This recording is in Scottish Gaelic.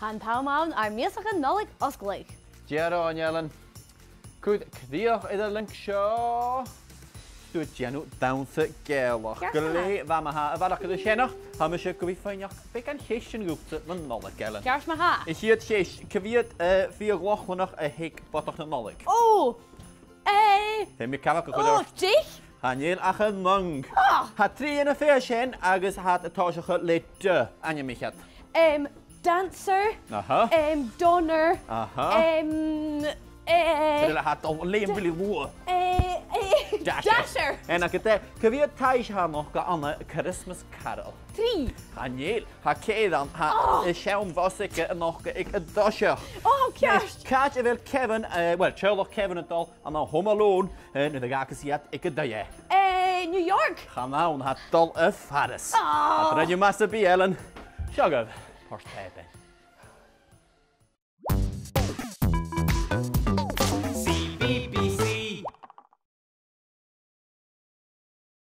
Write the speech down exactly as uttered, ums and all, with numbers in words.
Tha an t-àm ann ar mìosachan Nollaig fhosgladh. Dìreach, Ellen. Cuir crìoch air an link seo. Dùil a dhèanamh dannsa Gàidhealach. Ceart ma-thà. Glè mhath ma-thà. A bharrachd air a sin, tha mise gu bhith a' faighneachd beagan cheistean dhutsa mun Nollaig, Ellen. Ceart ma-thà. A' chiad cheist, cia mheud, eh, fìor Lochlannach a thig Bodach na Nollaig? Ò! Eh, Feumaidh mi cabhag a chur ort. Ò, deich? Chan eil ach a h-aon. Ah! Tha trì dhen fhear sin agus tha iad a' tòiseachadh le D. Ainmich iad. Em, dancer. Aha. Em, donor. Aha. Em, eh, Tha iad a' dol leum bhili luath. Eh, eh, Dasher. Dasher. An e agad e, cia mheud taibhse a th' annta ann an A Christmas Carol? Trì. Chan eil, tha ceithir ann, tha Oh. seann bhus aige a-nochd aig an toiseach. Oh, ceart. Nis, càit a bheil Kevin, eh, well, teaghlach Kevin a' dol ann an Home Alone, eh, nuair a dh'fhàgas iad aig an taigh e? Eh, New York. Chan ann, tha iad a' dol a Pharis. Ah. Tha thu a' dèanamh math sam bith, Ellen. Seo agaibh Port Eben.